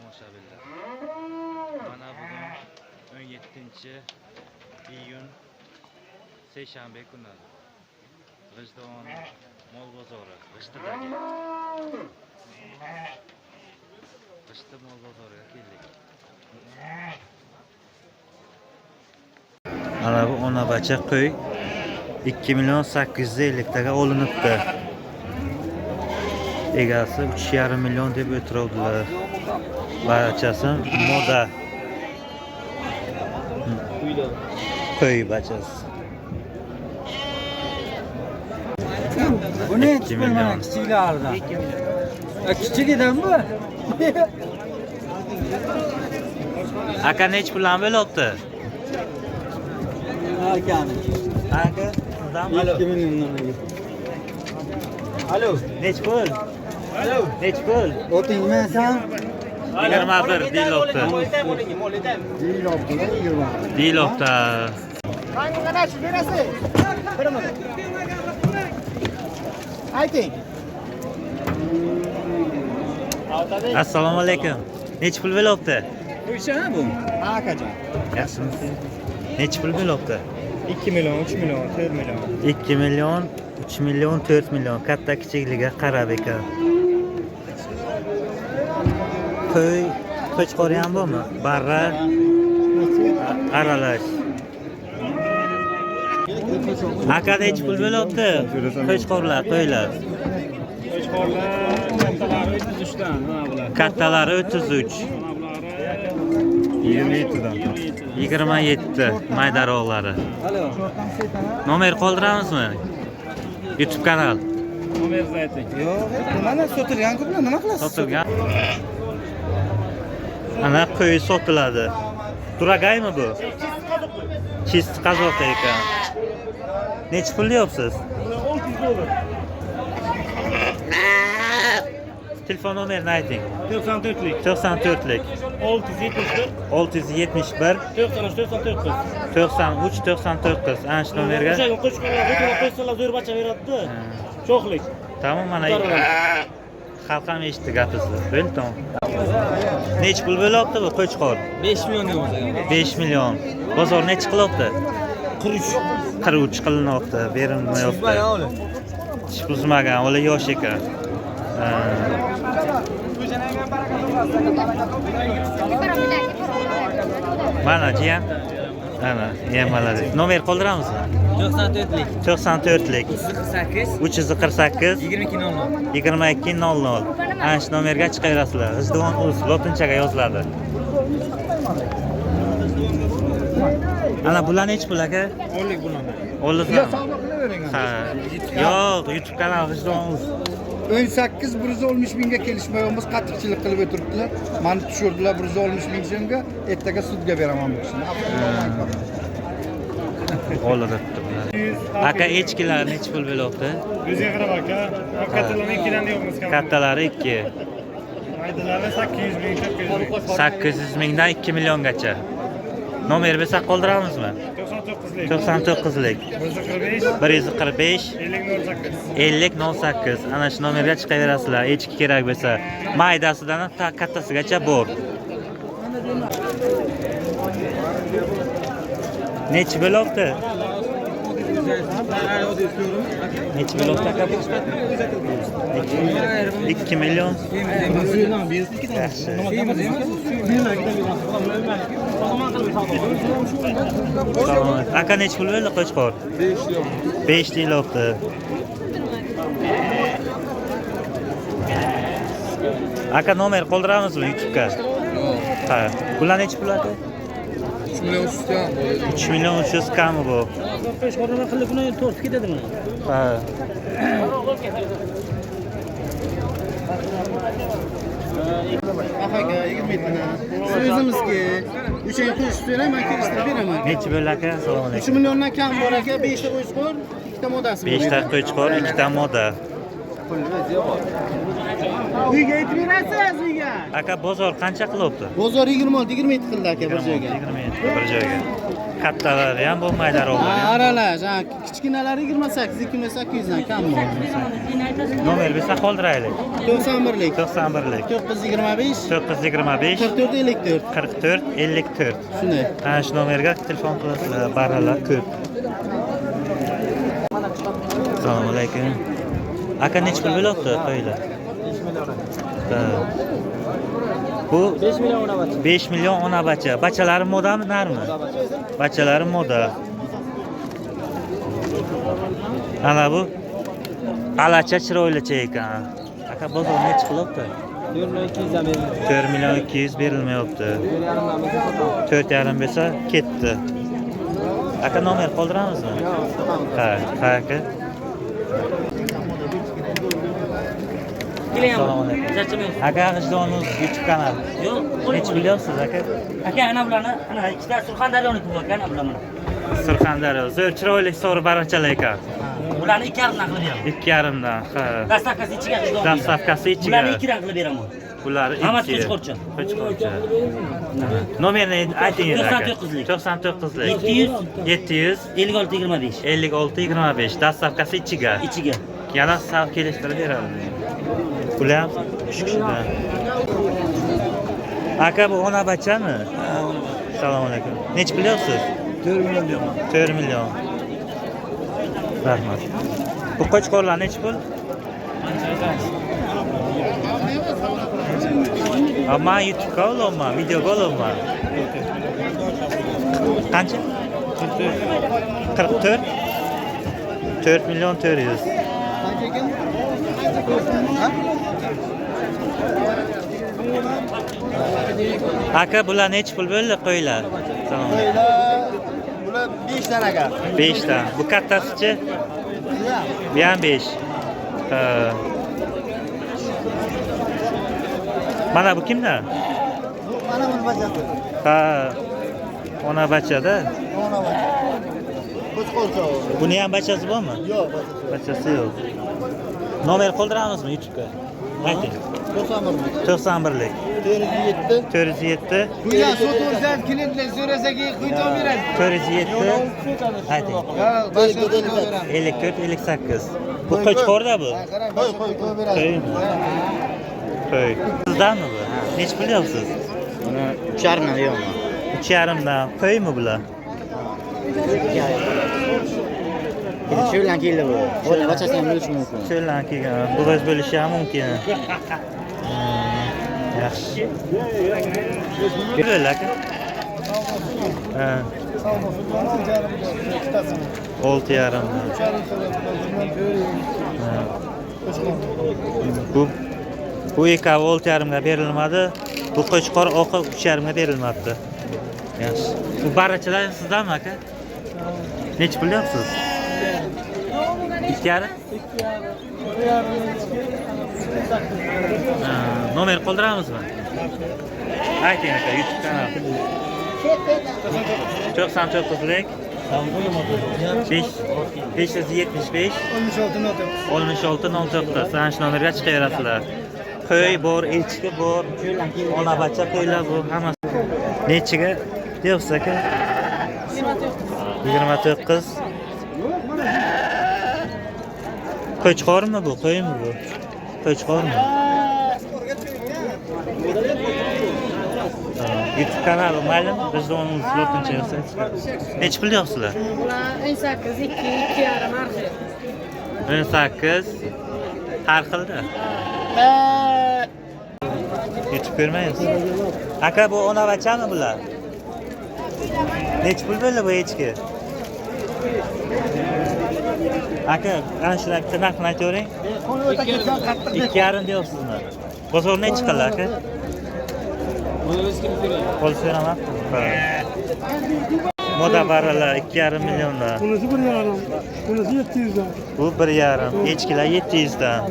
Tomoshabinlar. Mana bugun 17 iyun seshanba kuni G'ijduvon mol bozori, G'ishtidagi G'ishti mol bozoriga keldik. Mana bu onabacha qo'y 2 million 850 taga olinibdi. Egasi 3,5 million deb o'tiruvdilar. Bachasi moda. Qo'y bachasi. Bu ne 2 million. Kichiklaridan? Kichigidan bu. Aka, nechi puldan bo'lyapti? Akani. Aka, sizdanmi? 2 milliondan. Alo. Nechi pul? Nechi pul? O'tingman sen. 21 deyilyapti. Deyilyapti, 20. Deyilyapti. Qanaqa berasiz? 1 million. Ayting. Assalomu alaykum. Nechi pul bo'lyapti? Qo'ysa bu. Ha, akajon. Yaxshimisiz? Nechi pul bo'lyapti? 2 million, 3 million, 4 million. 2 million, 3 million, 4 million. Katta kichikligiga qarab ekan. Qo'y, qo'chqor ham bormi? Barra aralash. Aka, nechi pul bo'lyapti? Qo'chqorlar, qo'ylar. Qo'chqorlar kattalari 33 dan, mana bular. Kattalari 33. Mana bulari 27 dan. 27 maydaroqlari. Nomer qoldiramizmi? YouTube kanal. Nomeringizni ayting. Yo'q, mana sotilgan ku bular, nima qilasiz? Sotilgan. Ana qo'y sotiladi. Turagaymi bu? Чист qozoq ekan. Nechi pul deyapsiz? 600 dollar. Telefon nomerini ayting. 94lik. 94lik 671 671 93 99. 93 99. Ana shu nomerga. O'sha qo'chqorlar, qo'chqorlar qo'ysalar zo'r bacha beradi-da. Cho'qlik. Tamom, mana xalq ham eshitdi gapingizni. Bo'ldi, tamom. Nechi pul bo'lyapti bu qo'chqor? 5 million deyapmiz. 5 million. Bozor nechi qilyapti? 43. 43 qilinyapti, berilmayapti. Tish buzmagan, ular yosh ekan. Ha. Mana jiyan. Ana, yemalar. Nomer qoldiramizmi? 94lik. 94lik 348 348 22 00. 22 00. Ana shu nomerga chiqaverasizlar. G'ijduvon uz lotinchaga yoziladi. Ana bular nechi pul, aka? 10lik bular. O'llikmi? Savdo qilavering. Ha. Yo'q, YouTube kanal G'ijduvon uz. 18 160 mingga kelishmayapmiz, qattiqchilik qilib o'tiribdilar. Mani tushirdilar 160 ming so'mga, ertaga sudga beraman bu kishini. O'ldiribdi bular. Aka, echkilar nechi pul bo'lyapti? O'ziga qarab aka. Kattalarni ikkidan deyapmiz. Kattalari 2. Maydalari 800 ming, 900 ming. 800 mingdan 2 milliongacha. Nomer bersak qoldiramizmi? 99lik. 99lik 145 145 50 08. 50 08. Ana shu nomerga chiqaverasizlar. Echki kerak bo'lsa, maydasidan ta kattasigacha bor. Nechi bo'lyapti? Nechi bo'lyapti, aka? 2 million. Yaxshi. Salom. Aka, nechi pul bo'ldi qo'chqor? 5 deyilyapti. Aka, nomer qoldiramizmi YouTube'ga? Ha. Bular nechi pul, aka? 3 million 300 kam. 3 million 300 kami bu. Qo'chqor nima qildi, buni tortib ketadi buni. Ha. Aka, 27 ni. Siz o'zimizki. O'shanga qo'shib beraman, man kelishtirib beraman. Nechi bo'ldi, aka? Assalomu 3 alaykum. milliondan kam bor, aka, 5 ta qo'chqor, 2 ta modasi bor. 5 ta qo'chqor, 2 ta moda. Uyga aytib berasiz, uyga. Aka, bozor qancha qilyapti? Bozor 26, 27 qildi, aka, bir joyga. 27 bir joyga. Kattalari ham bu, maydaroqlari ham. Aralash, ha, kichkinalari 28, 2800 dan kam bor. Nomer bersa qoldiraylik. 91lik. 91lik. 925 925 44 54. 44 54. Shunday. Ana shu nomerga telefon qilasizlar, barralar ko'p. Assalomu alaykum. Aka, nechi pul bo'lyapti qo'ylar? 5 million. Bu 5 million ona bacha. 5 million ona bacha. Bachalari modami, narmi? Bachalari moda. Ana bu alacha chiroylicha ekan. Aka, bozor nechi qilyapti? 4 million 200 dan berildi. 4 million 200 berilmayapti. 4,5dan bo'lsa sotamiz. 4,5 bersa ketdi. Aka, nomer qoldiramizmi? Ha, ha aka. Assalomu alaykum. Aka, G'ijdonuz YouTube kanali. Yo'q, Nechi milyonsiz aka? Aka, ana bularni, ana ikkita Surxondaryoniki bu aka, ana bular mana. Surxondaryo. Zo'r chiroyli sori barachalar ekan. Bularni 2,5dan qilib beraman. 2,5dan, ha. Dastavkasi ichiga G'ijdon. Dastavkasi ichiga. Bularni 2dan qilib beraman. Bular Hammasi ikki. qo'chqorcha. Qo'chqorcha. Nomerini ayting endi aka. 99lik. 99lik. 700 700 56 25 56 25. Dastavkasi ichiga. ichiga. Yana sal kelishtirib beradi. Bular ham 3 kishidan. Aka, bu ona bachami? Assalomu alaykum. Nechi pul yopsiz? 4 million deyapman. 4 million. Rahmat. Bu qo'chqorlar nechi pul? Ha, man YouTube'ga olyapman, videoga olyapman. Qancha? 44. 4 million 400. Qancha ekan? Ha? Aka, bular nechi pul bo'ldi qo'ylar? Salom. Qo'ylar bular 5 dan aka. 5 ta. Bu kattasichi? Bu ham 5. Ha. Mana bu kimdan? Bu mana buni bachasi. Ha. Ona bachada. Ona bacha. Qo'chqorcha. Buni ham bachasi bormi? Yo'q, bachasi. Bachasi yo'q. Nomer qoldiramizmi YouTube'ga? Ayting. 91lik. 91lik. 407 407 Qo'ygan so'taversangiz klientlar so'rasa keyin qo'yib berasiz. 407 ayting. Ha, boshqa beramiz. 54 58. Bu qo'chqorda bu. Qarang, qo'y, qo'y, qo'y berasiz. Qo'ymi? Qo'y. Sizdanmi bu? Nechi pul deyapsiz? Buni 3,5dan deyapman. 3,5dan. Qo'ymi bular? Cho'ldan keldi bu. Qo'ylar bachasi ham bo'lishi mumkin. Cho'ldan kelgan. Bo'g'oz bo'lishi ham mumkin. Yaxshi. Bo'ldi aka. Ha. 6,5. Ha. Bu ikkovi 6,5ga berilmadi. Bu qo'chqor oqi 3,5ga berilmabdi. Yaxshi. Bu barachalar sizdanmi aka? Nechi pul deyapsiz? 2,5? Ha, nomer qoldiramizmi? Ayting aka, YouTube kanal. 99lik 575 16 09. Ana shu nomerga chiqaverasizlar. Qo'y bor, echki bor, ona bacha qo'ylar bor, hammasi. Nechiga deyapsiz aka? 29. Qo'chqormi bu, qo'ymi bu? Qo'chqormi? YouTube kanali maylimi? G'ijdonimiz lotincha yozsa chiqadi. Nechi pul deyapsizlar? Bular 18, 2, 2,5 narxi. 18 har xilda. Yetib ko'rmaymiz. Aka, bu ona bachami bular? Nechi pul bo'ldi bu echki? Aka, ana shular bitta narxini aytavering. 2,5 deyapsizmi? Bozor nechi qildi aka? Qo'l so'ramabdi. Moda barralar 2,5 milliondan. Bunisi 1,5, bunisi 700dan. Bu 1,5, echkilar 700dan.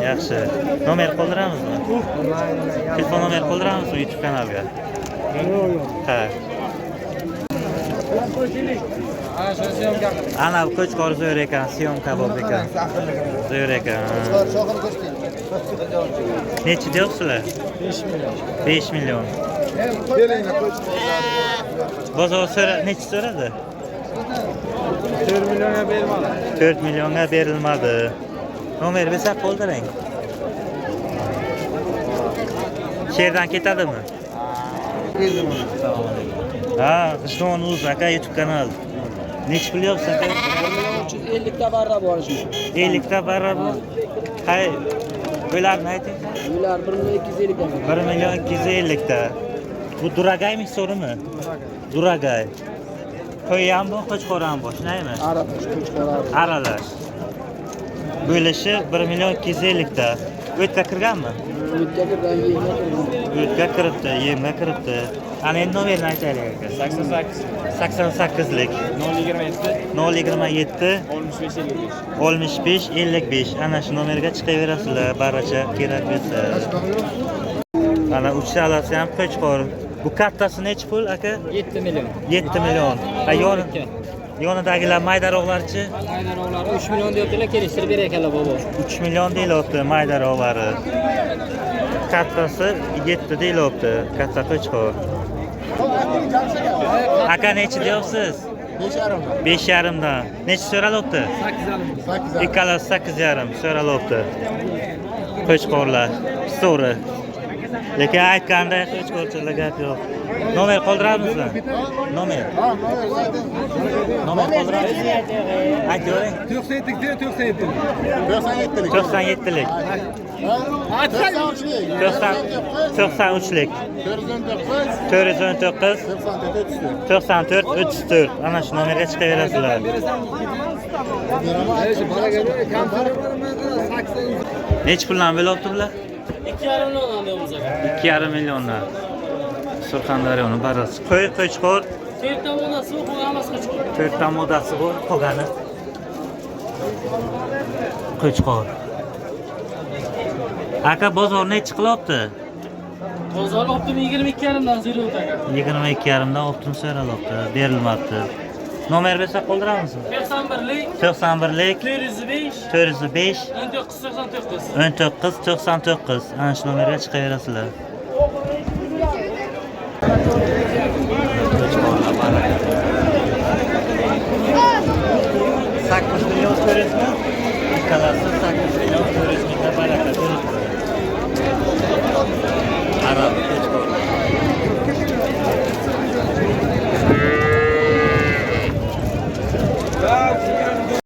Yaxshi. Nomer qoldiramizmi? Telefon nomer qoldiramizmi YouTube kanalga? Yo'q, yo'q. Ha. Ana bu qo'chqor zo'r ekan, syomka bob ekan. Zo'r ekan. Nechi deyapsizlar? 5 million. 5 million. Bozor so'ra nechi so'radi? 4 millionga bermadi. 4 millionga berilmadi. Nomer bersak qoldiring. Sherdan ketadimi? Ha, G'ijduvon uz aka YouTube kanal. Nechi pul yopsiz aka? 350 ta barra bor shu. 50 ta barra bor. Qay bo'larni ayting. Ular 1 million 250 ta. 1 million 250 ta. Bu duragaymi so'rimi? Duragay. Qo'y ham bor, qo'chqor ham bor, shundaymi? Aralash, qo'chqor Aralash. Bo'lishi 1 million 250 ta. O'tga kirganmi? O'tga kirgan, yemga kirgan. O'tga kiribdi, yemga kiribdi. Ana endi nomerini aytaylik aka. 88 88lik 027 027 65 55. 65 55. Ana shu nomerga chiqaverasizlar, barracha kerak bo'lsa. Ana uchalasi ham qo'chqor. Bu kattasi nechi pul aka? 7 million. 7 million. Ha, yonidagilar maydaroqlarchi? Maydaroqlari 3 million deyaptilar, kelishtirib berar ekanlar bobo. 3 million deyilyapti maydaroqlari. Kattasi 7 deyilyapti, katta qo'chqor. Aka nechi deyapsiz? 5,5. 5,5 dan. Nechi so'ralyapti? 8,5. Ikkalasi 8,5 so'ralyapti. Qo'chqorlar so'ri. Lekin aytganda qo'chqorchilar gap yo'q. Nomer qoldiramizmi? Nomer. Nomer qoldiramizmi? Aytavering. 97 97. 97lik. 93lik. 419 94 34. Ana shu nomerga chiqaverasizlar. Nechi puldan bo'lyapti bular? 2,5 milliondan deymiz aka. 2,5 milliondan. Surxondaryoni barrasi. Qo'y, qo'chqor, 4 ta modasi bor, hammasi qo'chqor. 4 ta modasi bor, qolgani qo'chqor. Aka bozor nechi qilyapti? Bozor optim 22,5 dan so'rayapti aka. 22,5 dan optim so'ralyapti, berilmabdi. Nomer bersa qoldiramizmi? 91lik 91lik 405 405 19 99. 19 99. Ana shu nomerga chiqaverasizlar. Sakkiz million 400